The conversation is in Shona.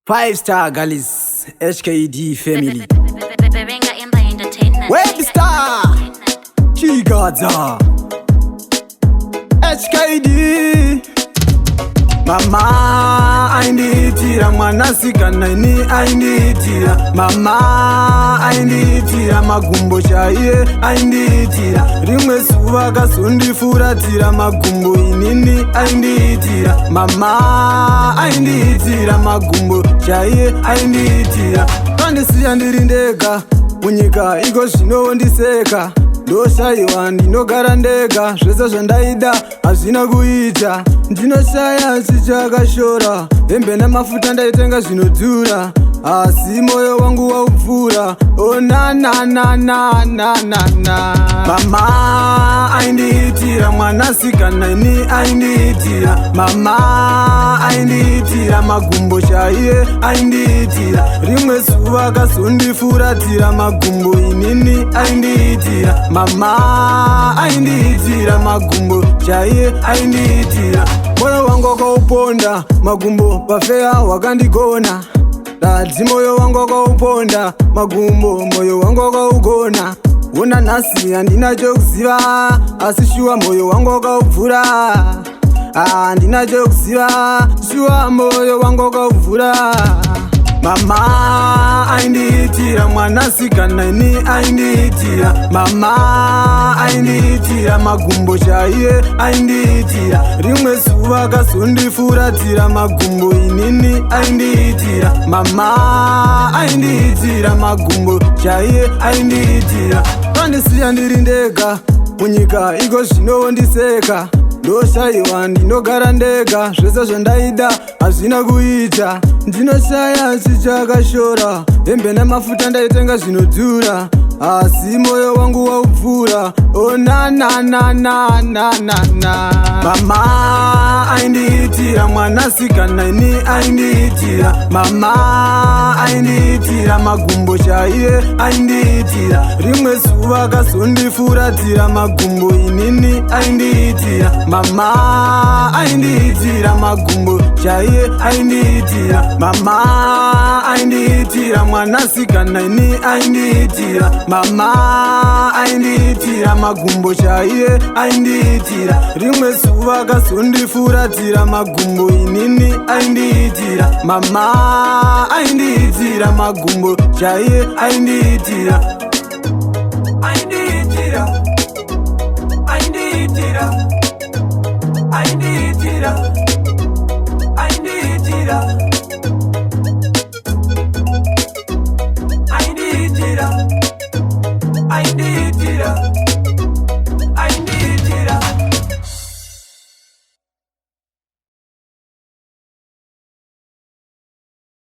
Five Star Gullies, HKD family. Berenga Empire Entertainment. Webstar. Chigadza. HKD. Mama aindiitira mwanasikana ini aindiitira. Mama aindiitira magumbo chaiye aindiitira. Rimwe zuva akazondifuratira magumbo inini aindiitira. Mama aindiitira magumbo chaiye aindiitira. Kandisiya ndiri ndega munyika iko zvinondiseka. Ndoshayiwa, ndinogara ndega. Zvese zvandaida hazvina kuita. Ndinoshaya chichakashora. Hembe namafuta ndaitenga zvinodhura, asi moyo wangu waupfuura. Oh, na na na na na na na. Mama aindiitira mwanasikana ini aindiitira. Mama aindiitira magumbo chaiye aindiitira. Rimwe zuva akazondifuratira magumbo inini aindiitira. Mama aindiitira magumbo chaiye aindiitira. Moyo wangu wakauponda magumbo, pafeya wakandigona. Dadzi, moyo wangu wakauponda magumbo, moyo wangu wakaugona. Ona nhasi handina chokuziva, asi shuwa moyo wangu wakaubvura. Handina chokuziva, shuwa moyo wangu wakaubvura. Mama aindiitira mwanasikana ini aindiitira. Mama aindiitira magumbo chaiye aindiitira. Rimwe zuva akazondifuratira magumbo inini aindiitira. Mama aindiitira magumbo chaiye aindiitira. Kandisiya ndiri ndega munyika iko zvinondiseka. Ndoshayiwa, ndinogara ndega. Zvese zvandaida hazvina kuita. Ndinoshaya chichakashora. Hembe namafuta ndaitenga zvinodhura, asi moyo wangu waupfuura. Oh, na na na na na na na. Mama aindiitira mwanasikana ini aindiitira. Mama aindiitira magumbo chaiye aindiitira. Rimwe zuva akazondifuratira magumbo inini aindiitira. Mama aindiitira magumbo chaiye aindiitira. Mama aindiitira mwanasikana ini aindiitira. Mama aindiitira magumbo chaiye aindiitira. Rimwe zuva akazondifuratira magumbo inini aindiitira. Mama aindiitira magumbo chaiye aindiitira. Aindiitira, aindiitira, aindiitira, aindiitira, aindiitira, aindiitira.